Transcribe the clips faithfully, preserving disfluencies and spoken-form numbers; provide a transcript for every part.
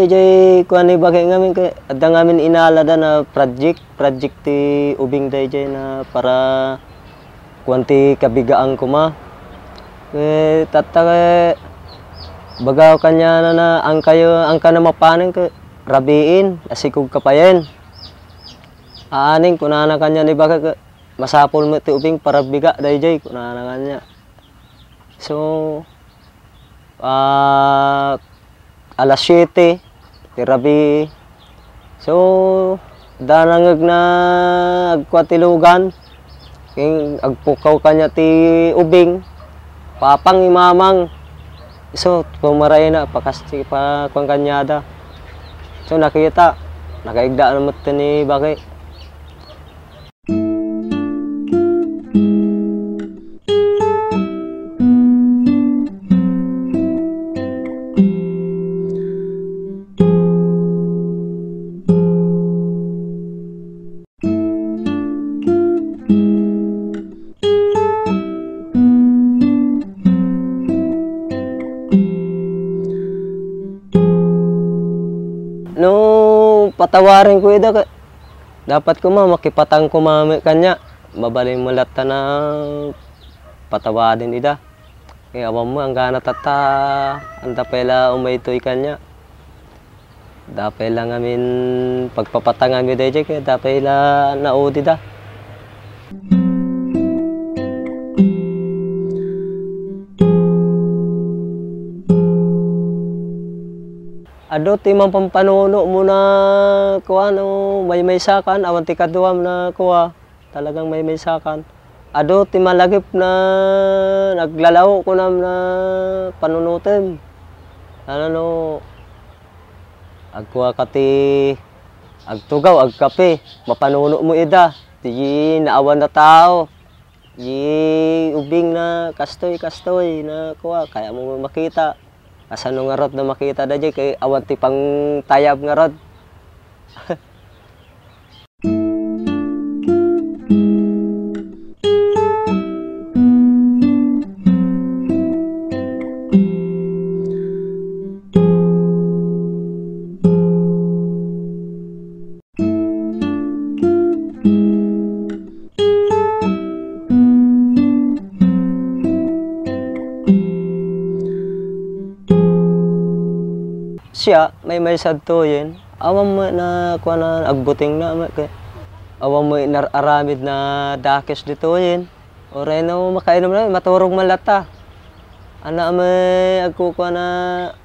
Idiay kuan ni Bake ngamin ket adda ngamin inalada na project, project ti ubing daydiay na para kuan ti kabigaan koma. Ket tatta ket baga kaniana na angkayo, angkana mapanen ket rabiin, asikog kapayen. Aanin, kunana kaniana ni Bake ket masapul met ti ubing para biga daydiay, kunana kaniana. So, ah, alas siyete ti rabii. So, adda nangngegna agkua ti lugan. Ken agpukaw kaniana ti ubing. Papang imamang. So, pumarayna, pakas-, pakuan kaniada. So, nakita, nakaigda na met ni Bake. No patawarenko ida, ka-, dapat koma makipatang koma met kaniana. Mabalin met latta na patawaden ida. Eh, awan met, anggana tatta, anta pay la umaytoy kaniana. Adda pay la ngamin pagpapatangan mi daydiay, ket adda pay la naudida. Adu ti mapampanunomo na kua, no maymaysakan, awan ti kaduam na kua, talagang maymaysakan. Adu ti malagip na naglalao kunam na panunotem. Ano, no agkuaka ti agtugaw, agkape, mapanunomo ida. Ti naawan a tao. Di ubing na kastoy, kastoy na kua, kayatmo makita. Kasano ngarud na makita daydiay, kay awan ti pangtayab ngarud. Siya, maymaysa ditoyen, awan met na kuanan, agbutingna met ket awan met nar-aramid na dakes ditoyen. Uray no makainumna, maturog man latta. Ania met agkukuana,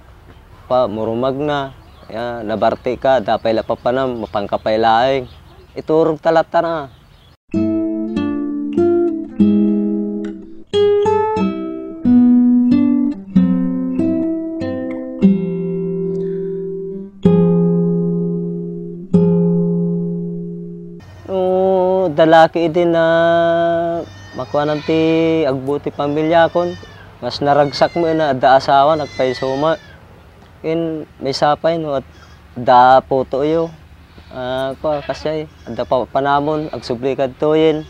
pa-, murumagna, ya, nabartika, adda pay la papanam, mapanka pay laeng. Iturogta latta na. No, adda laki idi na makuanan ti agbuti pamiliakon, mas naragsak met na adda asawa, nagpayso met. Ken maysa pay no adda putoyo, ah, kua, kasdiay, adda papanamon, agsubli kadtoyen.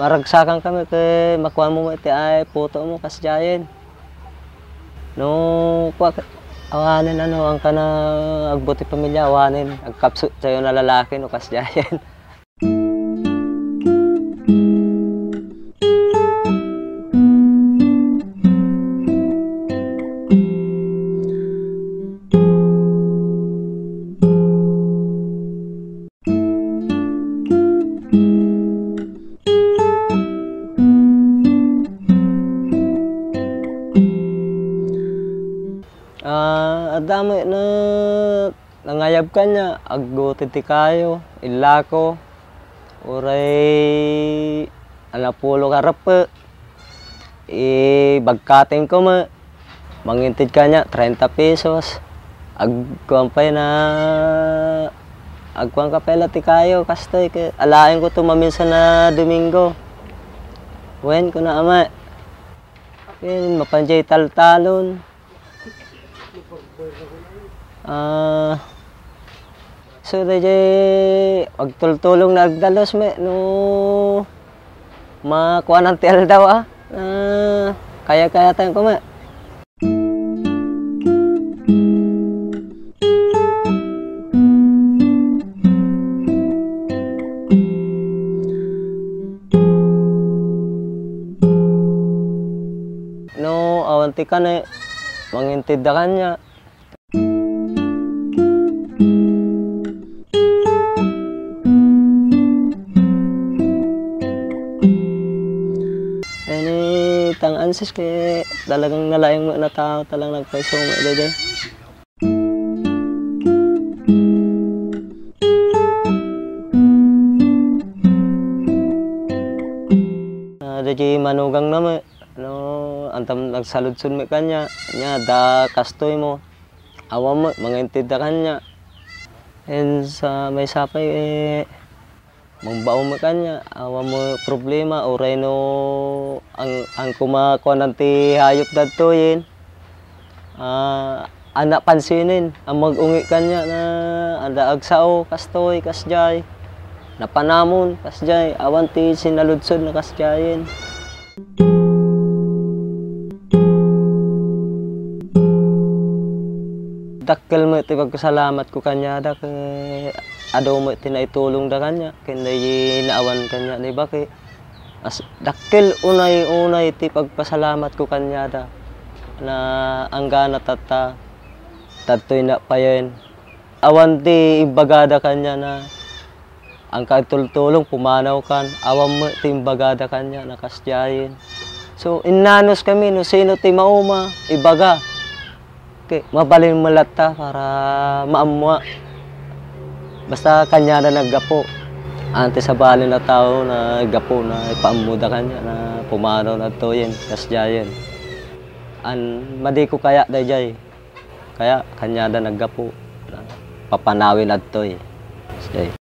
Maragsakan kami ket makuanmo met ti ay putomo kasdiayen. No, kua, awanen, ano, angkana agbuti pamilia, awanen, agkapsut tayo na lalaki no kasdiayen. Ah, adda met na nangayab kaniak, agbuti ti kayo, illako, uray anapulo ka reppe, ibagkatenko met, manginted kaniak, treinta pesos. Agkuan pay na, agkuanka pay la ti kayo, kastoy, ket alaenko to maminsan a Domingo. Wen, kuna met. Ken, mapan diay taltalon. Ah, so, daydiay agtultulong na agdalus met no makuanan ti aldaw, ah. Ah, kaya-kayatan ko met. Ti kani, mangintedda kaniak. Ania, tang ansis ket talagang nalaing met a tao, talagang nagpayso met daydiay. Ah, daydiay manugangna met, no, adda nagsaludsod met kaniak, ania, adda kastoymo. Awan met, mangintedda kaniak. Ken sa maysa pay, eh, mangbao met kaniak, awan met problema, uray no ang, ang kumakuanan ti hayopda ditoyen, ah, ania pansinen, ang mag-ungi kaniak na adda agsao, kastoy, kasdiay, napanamon, kasdiay, awan ti sinaludsodna kasdiayen. Dakkel met ti pagpasalamatko kaniada, ket adu met ti naitulongda kaniak, ken daydi naawan kaniak ni baki. As, dakkel unay-unay ti pagpasalamatko kaniada, na anggana tatta, tadtoy napayen. Awan ti imbagada kaniak na, ang kaagtultulong, pumanawkan, awan met ti imbagada kaniak na kasdiayen. So, innanuskami no sino ti mauma, ibaga. Ket mabalin met latta para maammoak. Basta kaniada naggapu. Awan ti sabali a tao na naggapu na ipaammoda kaniak na pumanawna ditoyen, kasdiayen. Ania, madiko kaya daydiay. Kaya kaniada naggapu. Papanawin adtoy. Kasdiay.